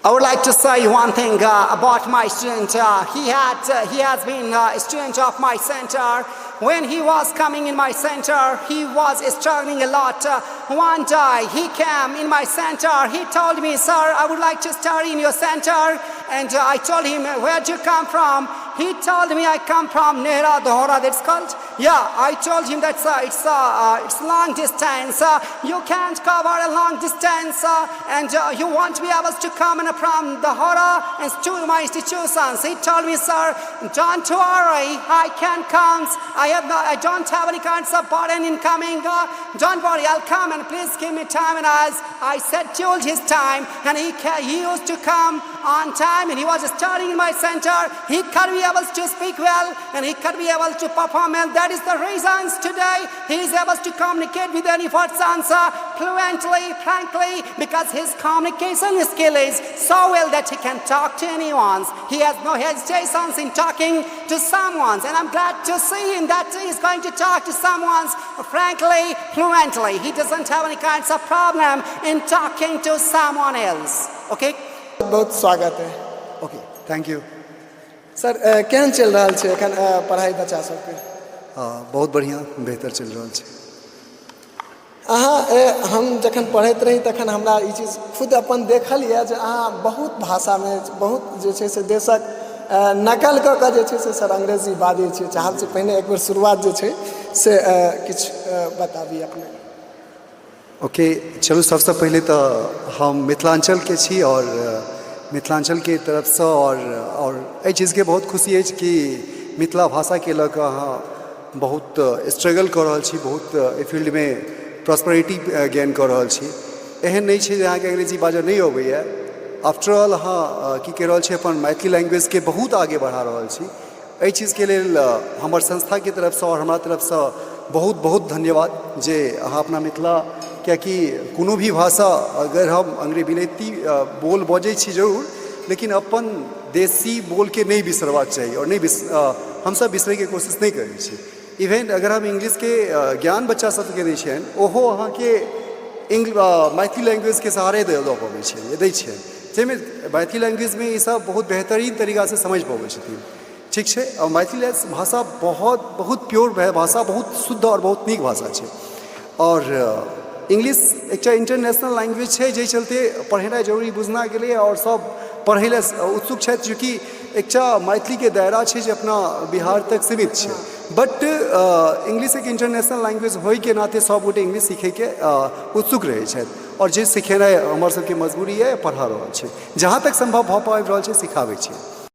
I would like to say one thing about my student. He has been a student of my center. When he was coming in my center, he was struggling a lot. One day he came in my center. He told me, "Sir, I would like to study in your center." And I told him, "Where do you come from?" He told me, "I come from Nehra Dohora." That's called. Yeah, I told him that it's long distance. You can't cover a long distance, and you won't be able to come in from Dohora and to my institutions. He told me, "Sir, don't worry, I can come. I have no, I don't have any kinds of burden in coming. Don't worry, I'll come and please give me time." And as I scheduled his time, and he used to come on time, and he was studying in my center. He could be able to speak well, and he could be able to perform well. That is the reasons today he is able to communicate with any persons fluently, frankly, because his communication skill is so well that he can talk to anyone. He has no hesitations in talking to someone, and I'm glad to see him that he is going to talk to someone frankly, fluently. He doesn't have any kinds of problem in talking to someone else. Okay? बहुत स्वागत है। Okay, thank you. Sir, केहन चलि रहल छै एखन पढ़ाइ बच्चा सबके? बहुत बढ़िआँ, बेहतर चलि रहल छै। अहाँ हम जखन पढ़ैत रही तखन हमरा ई चीज खुद अपन देखल यऽ जे अहाँ बहुत भाषामे बहुत जे छै से देशक नकल कऽ कऽ जे छै से सर अंग्रेजी बाजै छियै। चाहब से पहिने एक बेर शुरुआत जे छै से किछु बताबी अपने। ओके, चलू, सबसँ पहिले तऽ हम मिथिलाञ्चलके छी आओर मिथिलाञ्चलके तरफसँ आओर एहि चीजके बहुत खुशी अछि कि मिथिला भाषाके लऽ कऽ अहाँ बहुत स्ट्रगल कऽ रहल छी, बहुत एहि फील्डमे प्रॉस्पेरिटी गेन कऽ रहल छी। एहन नहि छै जे अहाँके अंग्रेजी बाजऽ नहि अबैए। आफ्टर ऑल अहाँ की कहि रहल छी, अपन मैथिली लैंग्वेजके बहुत आगे बढ़ा रहल छी। एहि चीजके लेल हमर संस्थाके तरफसँ आओर हमरा तरफसँ बहुत बहुत धन्यवाद जे अहाँ अपना मिथिला, कियाकि कोनो भी भाषा अगर हम अंग्रेजी विलेती बोल बजै छी जरूर, लेकिन अपन देशी बोलके नहि बिसरबाक चाही आओर नहि बिस हमसब बिसरैके कोशिश नहि करै छी। इवेन अगर हम इंग्लिशके ज्ञान बच्चा सबके दै छियनि, ओहो अहाँके मैथिली लैंग्वेजके सहारे दऽ पबै छियनि, दै छियनि, जाहिमे मैथिली लैंग्वेजमे ईसब बहुत बेहतरीन तरीकासँ समझि पबै छथिन। ठीक छै। आओर मैथिली भाषा बहुत बहुत प्योर भाषा, बहुत शुद्ध आओर बहुत नीक भाषा छै। आओर इंग्लिश एकटा इंटरनेशनल लैंग्वेज छै, जाहि चलते पढ़ेनाइ जरूरी बुझना गेलै आओर सब पढ़ै लए उत्सुक छथि। चूँकि एकटा मैथिलीके दायरा छै जे अपना बिहार तक सीमित छै, बट इंग्लिश एक इंटरनेशनल लैंग्वेज होइके नाते सभगोटे इंग्लिश सीखैके उत्सुक रहै छथि आओर जे सिखेनाइ हमर सबके मजबूरी यऽ, पढ़ा रहल छै। जहाँ तक सम्भव भऽ पाबि रहल छै, सिखाबै छै।